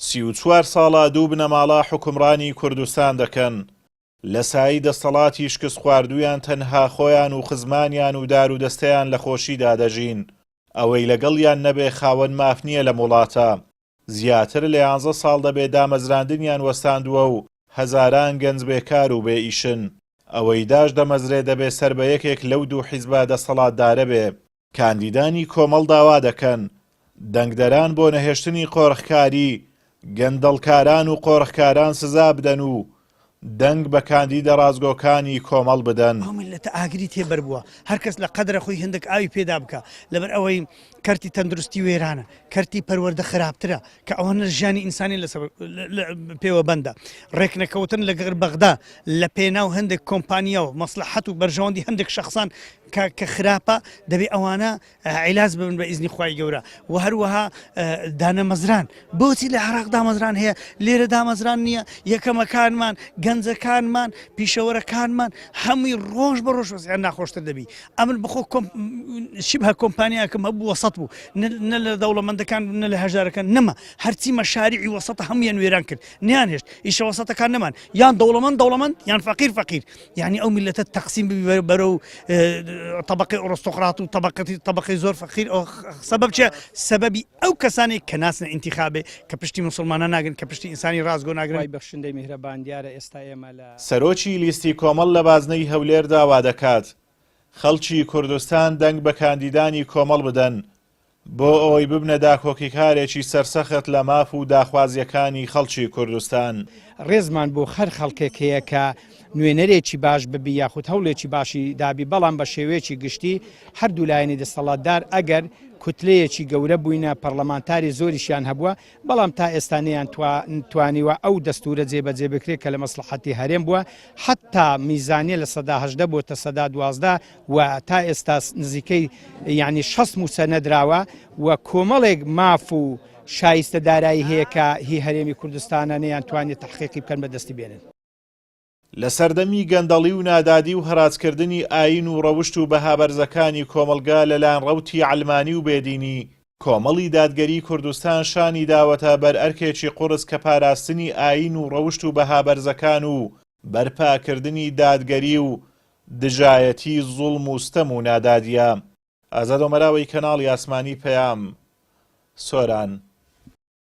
34 ساڵە دوو بنەماڵە حوکمڕانی کوردستان دەکەن، لە سایەی دەستەڵاتی شکستخواردوویان تەنها خۆیان و خزمانیان و دارودەستەیان لە خۆشیدا دەژین، ئەوەی لەگەڵیان نەبێ خاوەن ماف نییە لەم وڵاتە. زیاتر لە یانزە ساڵ دەبێ دامەزراندنیان وەستاندووە و هەزاران گەنج بێکار و بێ ئیشن. ئەوەی داش دەمەزرێ دەبێ سەر بە یەکێک لەو دوو حیزبە دەستەڵاتدارە بێ. کاندیدانی کۆمەڵ داوا دەکەن، دەنگدەران بۆ نەهێشتنی قۆرخکاری، گەندەڵکاران و قۆرخکاران سزا بدەن و دەنگ بە کاندیدە ڕاستگۆکانی کۆمەڵ بدەن. ئەو میللەتە ئاگری تێ بەربووە هەر کەس لە قەدرە خۆی هەندێک ئاوی پێدا بکا لەبەر ئەوەی کەرتی تەندروستی وێرانە کەرتی پەروەردە خراپترە کە ئەوانە ژیانی ئینسانی لەسەر پێوە بەندە ڕێکنەکەوتن لەگەڵ بەغدا لە پێناو هەندێک کۆمپانیا و مەسلحەت و بەرژەوەندی هەندێک شخصان کە خراپە دەبێ ئەوانە عیلاج ببن بە ئیزنی خوای گەورە و هەروەها دانەمەزران بۆچی لە عراق دامەزران هەیە لێرە دامەزران نییە یەکەمەکانمان گەنجەکانمان پیشەوەرەکانمان هەمووی ڕۆژ بە ڕۆژ وەزیان ناخۆشتر دەبی ئەمن بخۆ شبه کۆمپانیاکەم هەبوو وەسەت بوو نە لە دەوڵەمەندەکان نە لە هەژارەکان نەما هەرچی مەشاریعی وەسەتە هەمویان وێران کرد نیان هێشت ئیشە وەسەتەکان نەمان یان دەوڵەمەند دەوڵەمەند یان فەقیر فەقیر یعنی ئەو میلەتە تەقسیم ببی بەرەو طبقەی ئۆرۆستۆقرات و طبقەتی طبقەی زۆر فەقیر ئەو سەبەب چیە سەبەبی ئەو کەسانێک کە ناسنە ئینتیخابێ کە پشتی مسلمانە ناگرن کە پشتی ئینسانی ڕاستگۆ ناگرن. خوای بەخشندەی میهرەبان دیارە ئێستا ئێمە لە. سەرۆکی لیستی کۆمەڵ لە بازنەی هەولێر داوا دەکات خەڵکی کوردستان دەنگ بە کاندیدانی کۆمەڵ بدەن بۆ ئەوەی ببنە داکۆکیکارێکی سەرسەخت لە ماف و داخوازییەکانی خەڵکی کوردستان. ڕێزمان بۆ هەر خەڵکێک هەیە کە نوێنەرێکی باش ببی یاخود هەوڵێکی باشی دابی، بەڵام بە شێوەیەکی گشتی هەردوو لایەنی دەستەڵاتدار ئەگەر کوتلەیەکی گەورە بووینە پەڕلەمانتاری زۆریشیان هەبووە، بەڵام تا ئێستا نەیان توانیوە ئەو دەستورە جێبەجێ بکرێت کە لە مەسڵەحەتی هەرێم بووە، حەتا میزانیە 18% بۆتە 12% و تا ئێستا نزیکەی یعنی 60 موچە نەدراوە و کۆمەڵێک ماف و شایستە دارایی هەیە کە هی هەرێمی کوردستانە نەیان توانێت تەحقیقی بکەن بەدەستی بێنن. لە سەردەمی گەندەڵی و نادادی و هەراجکردنی ئایین و ڕەوشت و بەها بەرزەکانی کۆمەڵگا لەلایەن ڕەوتی عەلمانی و بێدینی، کۆمەڵی دادگەری کوردستان شانی داوەتە بەر ئەرکێکی قوڕس کە پاراستنی ئایین و ڕەوشت و بەها بەرزەکان و بەرپاکردنی دادگەری و دژایەتی زوڵم و ستەم و نادادیە. ئازاد ئۆمەراوەی کەناڵی ئاسمانی پەیام، سۆران.